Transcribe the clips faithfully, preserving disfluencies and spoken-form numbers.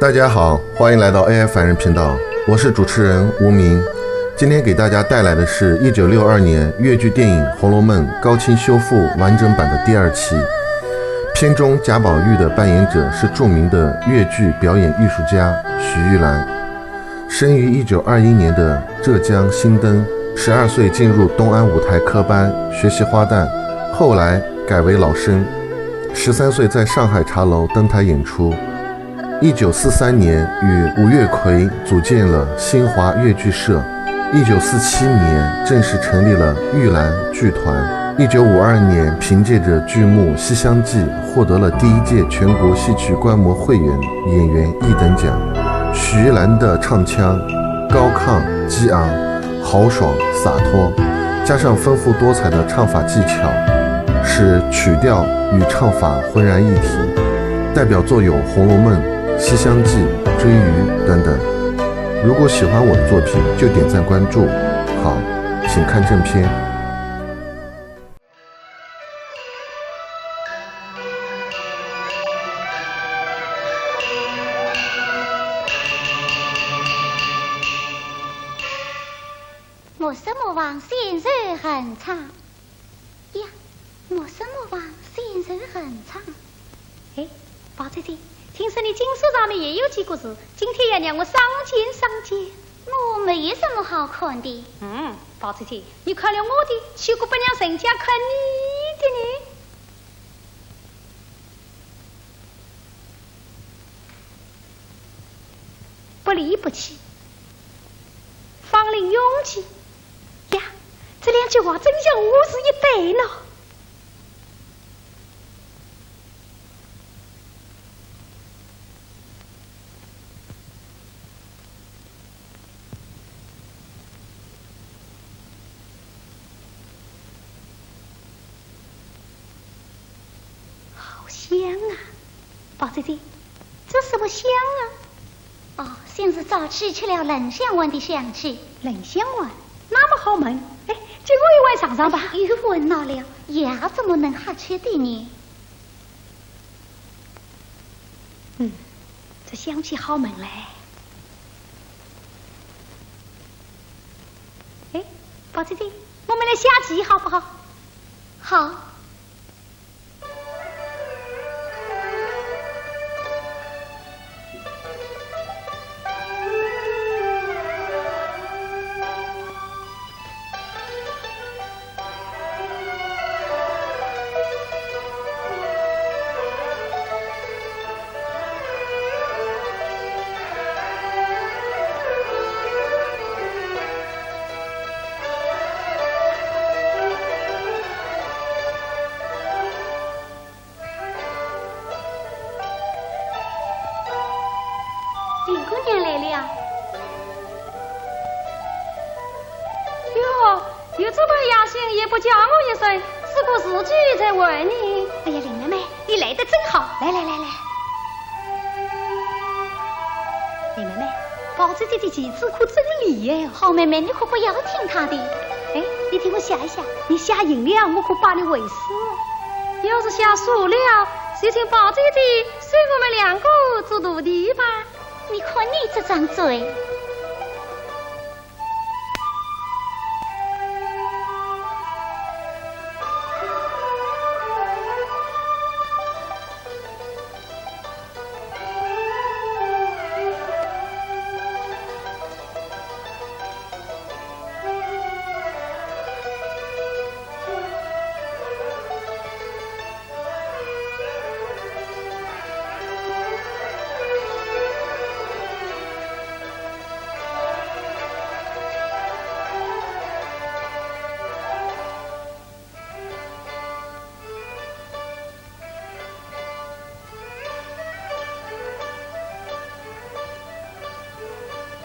大家好，欢迎来到A I凡人频道，我是主持人无名。今天给大家带来的是一九六二年越剧电影《红楼梦》高清修复完整版的第二期。片中贾宝玉的扮演者是著名的越剧表演艺术家许玉兰。生于一九二一年的浙江新登，十二岁进入东安舞台科班学习花旦，后来改为老生。十三岁在上海茶楼登台演出。一九四三年与吴月奎组建了新华越剧社。一九四七年正式成立了玉兰剧团。一九五二年凭借着剧目《西厢记》获得了第一届全国戏曲观摩会员演员一等奖。许兰的唱腔高亢激昂，豪爽洒脱，加上丰富多彩的唱法技巧，使曲调与唱法浑然一体。代表作有《红楼梦》《西厢记》《追鱼》等等。如果喜欢我的作品，就点赞关注。好，请看正片。莫失莫忘，心如恒昌。呀，莫失莫忘，心如恒昌。哎，宝姐姐，听说你经书上面也有几个字，今天要让我赏鉴赏鉴。我没有什么好看的。嗯，宝姐姐，你看了我的，岂可不让人家看你的呢？ 不离不弃，芳龄永继。呀，这两句话真像我是一对呢。好香啊！宝姐姐，这什么香啊？哦，想是早起吃了冷香丸的香气。冷香丸？那么好闻？哎，借我一丸尝尝吧。哎呀，又闻到了，药怎么能瞎吃的呢？嗯，这香气好闻嘞。哎，宝姐姐，我们来下棋好不好？好。 林姑娘来了。哟，又这般雅兴，也不叫我一声，只顾自己在玩呢。哎呀，林妹妹，你来得正好，来来来来。林妹妹，宝姐姐的棋子可真厉害哦。好妹妹，你可不要听她的。哎，你替我下一下，你下赢了，我可拜你为师。要是下输了，就请宝姐姐 收我们两个做徒弟吧。你看你这张嘴！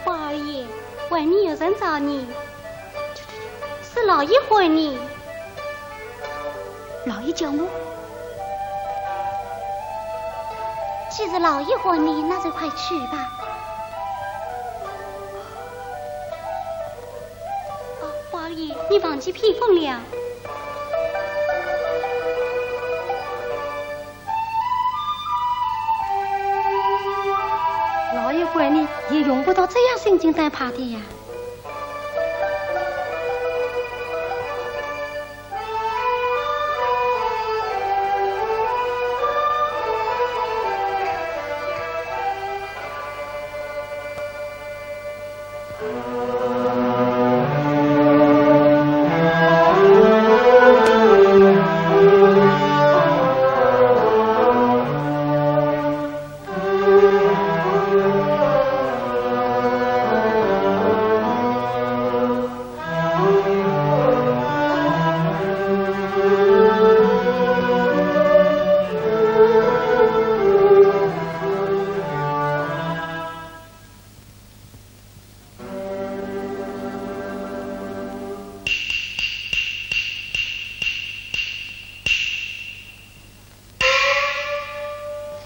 宝二爷，外面有人找你。是老爷唤你。老爷叫我？既是老爷唤你，那就快去吧。哦，宝二爷，你忘记披风了。用不着这样心惊胆怕的呀。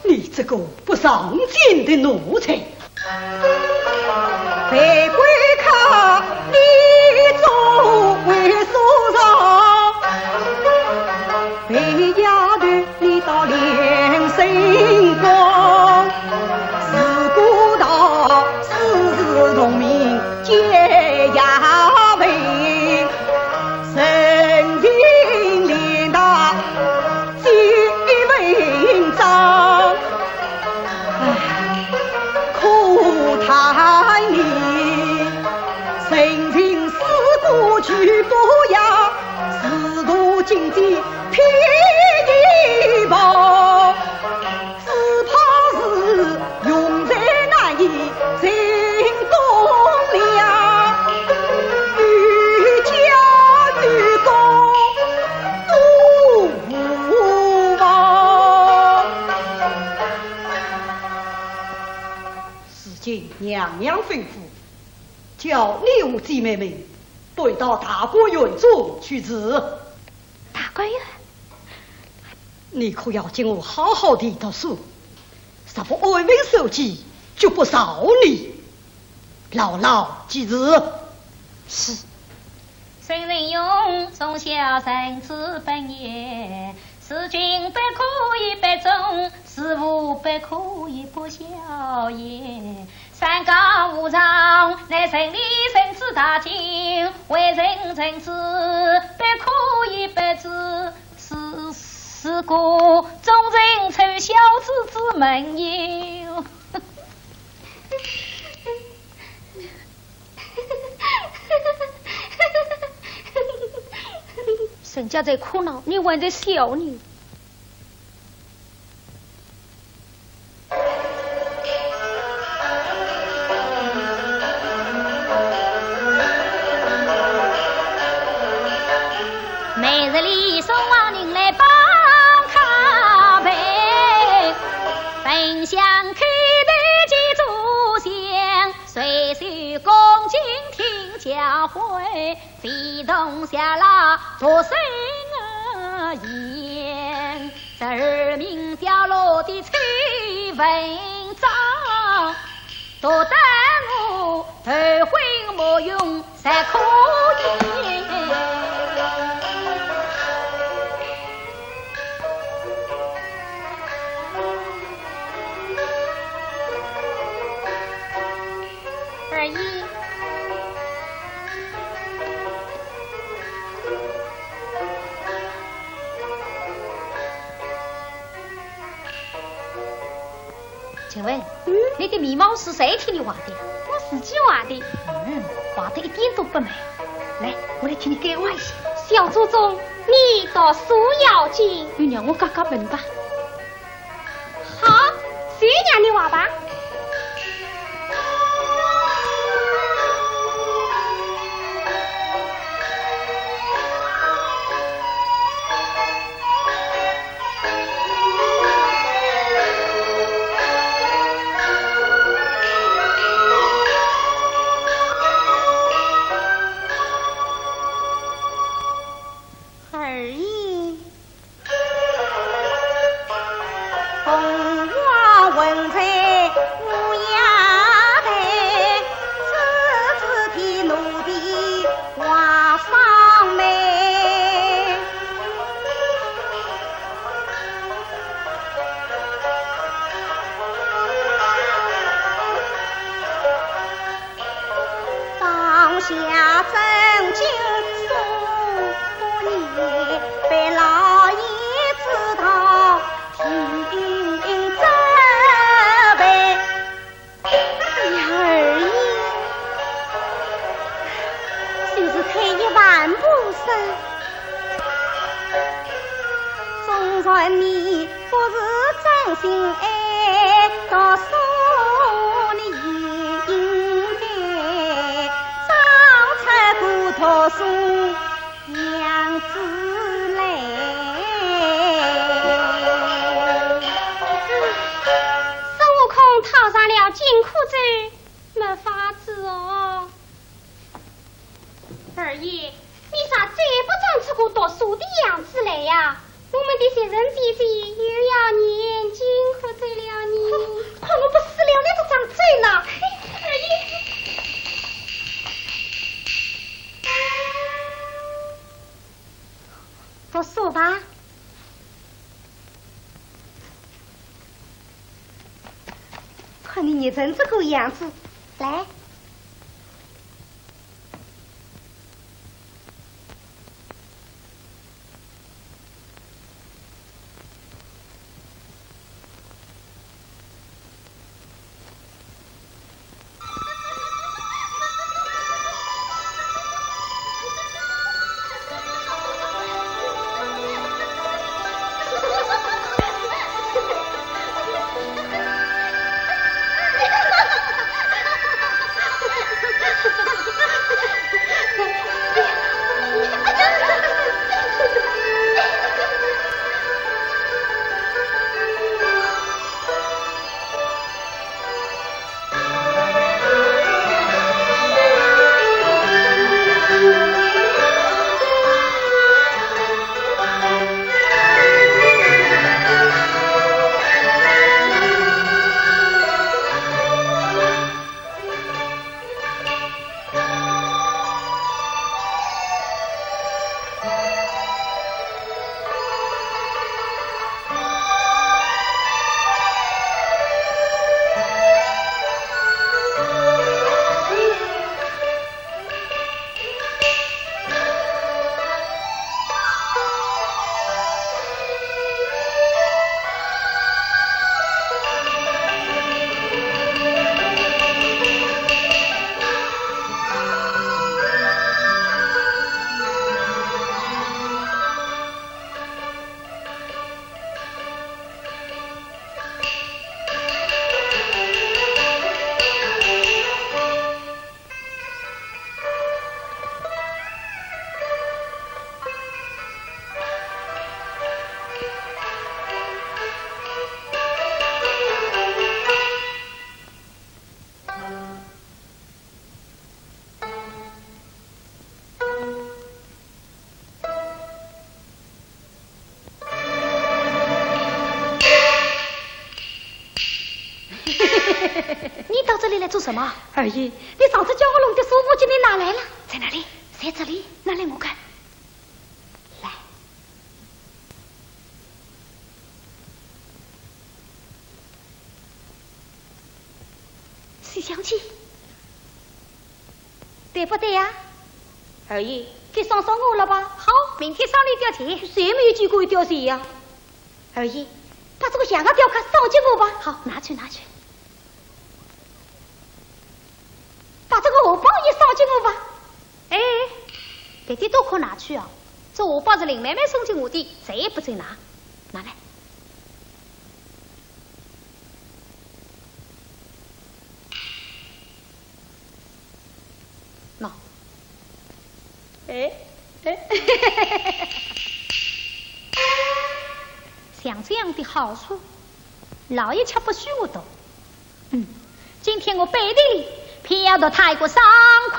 你这个不上进的奴才！被鬼客你做为所长，被丫头你到连升官，自古道四字同名皆丫头，人情连带 几文章，唉，可叹你，人情世故俱不雅，仕途经济拼一饱，只怕是 用人难以成栋梁，愈教愈功都无望。如今娘娘吩咐，叫你和姐妹们都到大观园中去住。 大观园？你可要给我好好地读书，若不安分守己，绝不饶你。牢牢记住。是。沈仁勇从小认字本也，事君不可以不忠，事父不可以不孝也。 三纲五常，乃臣立臣之大经，为人臣子，不可以不知。是，是故忠臣出孝子之门也。人家在苦恼，你还在笑呢。 每日里送往人来帮咖啡，焚香叩头祭祖先，岁岁恭敬听教诲。 非同小老读圣贤，这儿名掉落的崔文章，读得我头昏目眩，才可以。 二爷。请问，嗯？你的眉毛是谁替你画的？我自己画的。嗯，画得一点都不美。来，我来替你改画一下。小祖宗，你读书要紧。你让我改改本吧。 好，随娘娘话吧。二爷。 凤阳文才算你不是真心爱，读书你也应该早出个读书样子来。孙悟空套上了紧箍咒，没法子哦。 二爷，你咋再不装出个读书的样子来呀？我们的袭人姐姐又要念紧箍咒了呢。快，我不死了，你都张嘴呢。二爷，读书吧。看你热成这个样子，来。 你到这里来做什么？二爷，你上次叫我弄的书，我给你拿来了。在哪里？在这里。拿来我看。来。 《西厢记》，对不对呀？二爷，给赏赏我了吧？好，明天赏你一吊钱。谁没有见过一吊钱呀？二爷，把这个象牙雕刻赏给我吧。好，拿去，拿去。把这个荷包也赏给我吧。 哎，别的都可拿去啊，这荷包是林妹妹送给我的，谁也不准拿。拿来。喏。哎，哎。像这样的好书，老爷却不许我读。 嗯，今天我背地里偏要读它一个爽快。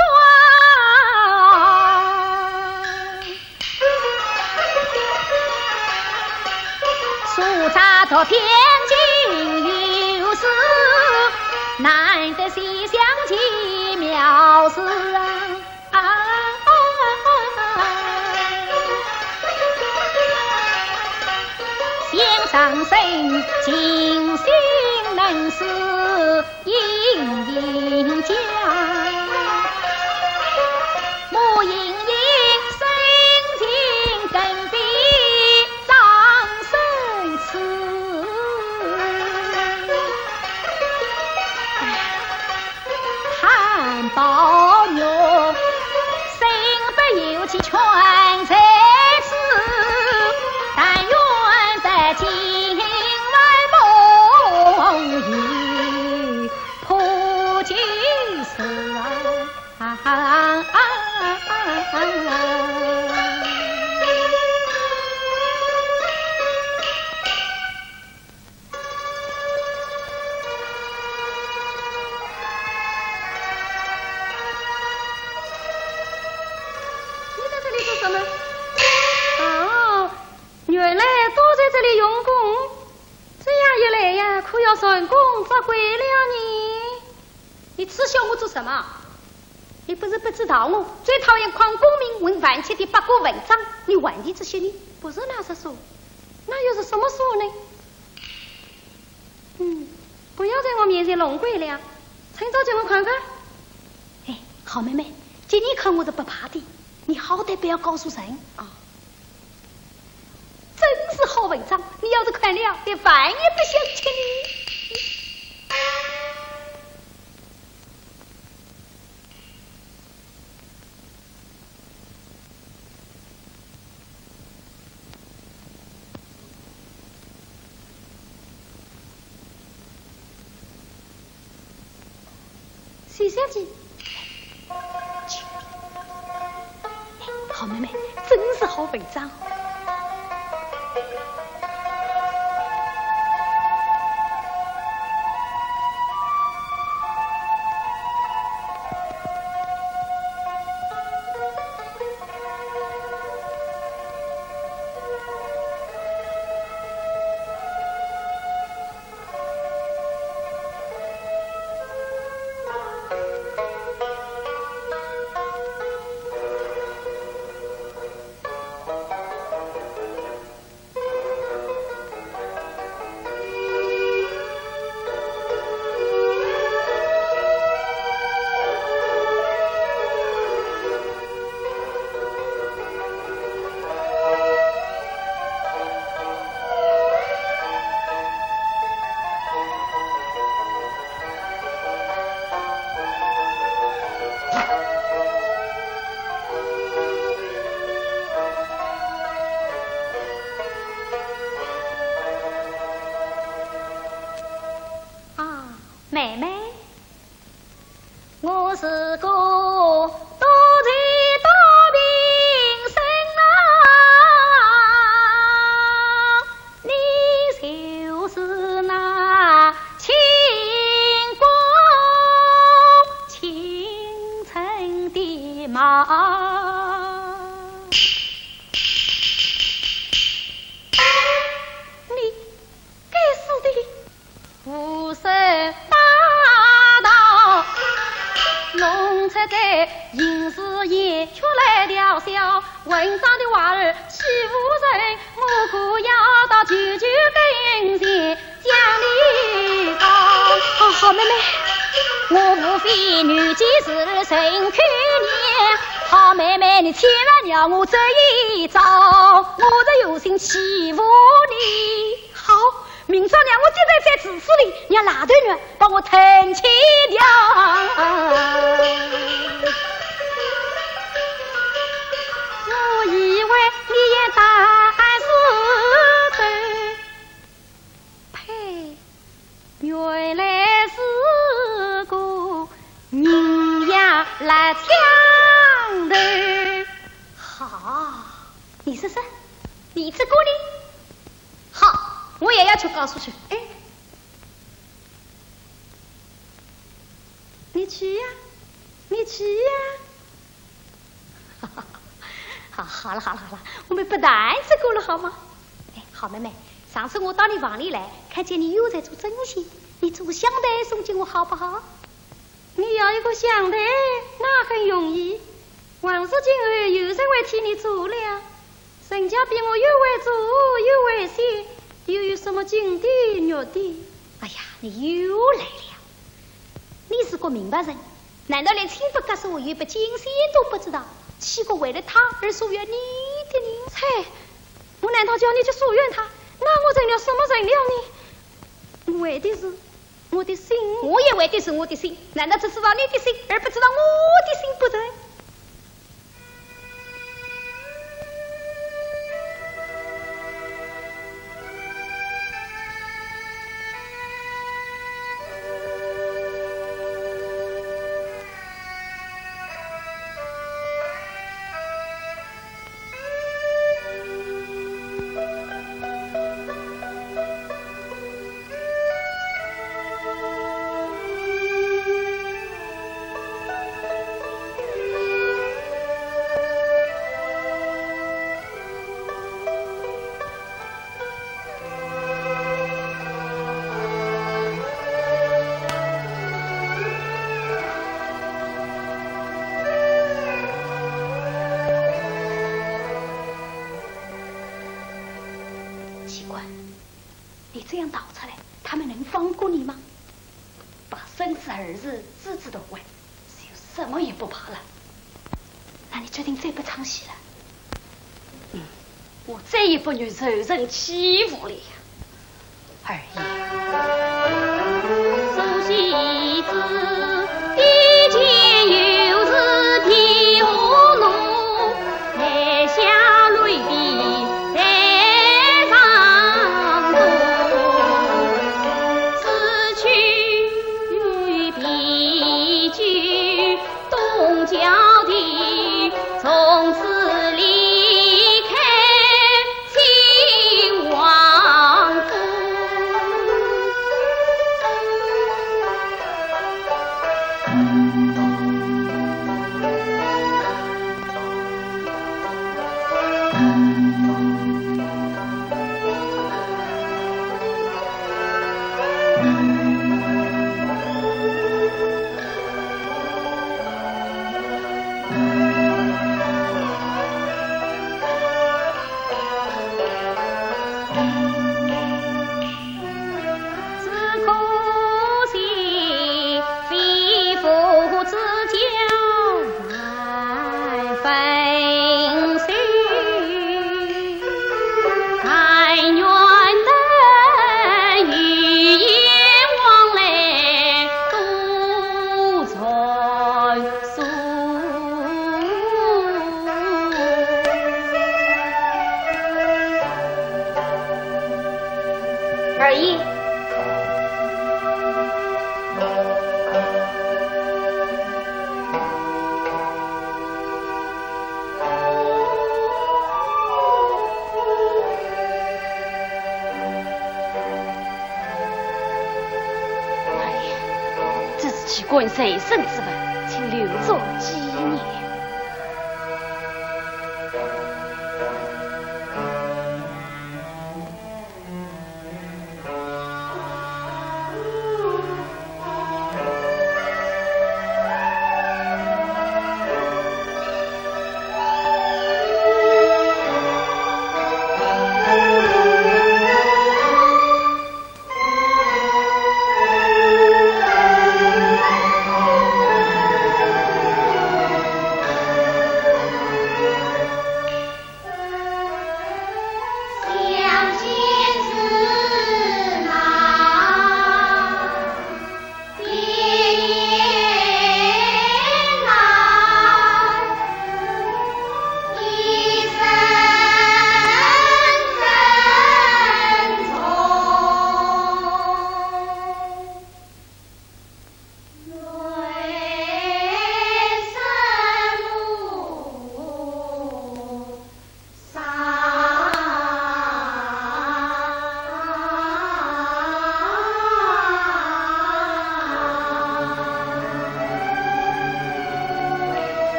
书斋读天经有事，难得《西厢记》妙事啊。 啊，先生身静心能思，隐隐间，我隐隐身静更比张生痴。 叹宝玉，身不由己全在此，但愿得这里用功，这样一来呀，可要蟾宫折桂了呢。你耻笑我做什么？你不是不知道我最讨厌诓功名混饭吃的八股文章，你还提这些呢？不是那些书，那又是什么书呢？嗯，不要在我面前弄鬼了，趁早给我看看。哎，好妹妹，给你看我是不怕的，你好歹不要告诉人。啊。 真是好文章，你要是看了，连饭也不想吃呢。许小姐，好妹妹，真是好文章。啊，妹妹。 我是个多才多艺人啊，你就是那清宫清称的吗？你该死的！ 无事大道，弄出这淫诗言，却来调笑。文章的话儿岂无人？我可要到舅舅跟前讲理说。哦，好妹妹。我无非女技是人口念，好妹妹，你千万要我这一招，我这有心欺负你。好， 明朝让我跌在这池子里，让拉头人把我吞吃掉。我以为你也打死的，呸，原来是个人呀，来抢的。好，你说说，你这个呢？ 好，我也要去告诉去。哎，你去呀，你去呀。好，好了，好了，好了，我们不谈这个了，好吗？哎，好妹妹，上次我到你房里来，看见你又在做针线，你做个香袋送给我好不好？ 你要一个香袋，那很容易。横竖今后有人会替你做了，人家比我又会做又会写，又有什么金的玉的。哎呀，你又来了！你是个明白人，难道连清白格式和鉛笔尖线都不知道？岂可为了他而疏远你的呢？切，我难道叫你去疏远他？那我成了什么人了呢？我为的是 我的心。我也为的是我的心，难道只知道你的心，而不知道我的心不成？奇怪，你这样逃出来，他们能放过你吗？把生死二字置之度外，就什么也不怕了。那你决定再不唱戏了？嗯，我再也不愿受人欺负了呀。二爷。二爷。二爷，这是其官随身之物，请留作纪念。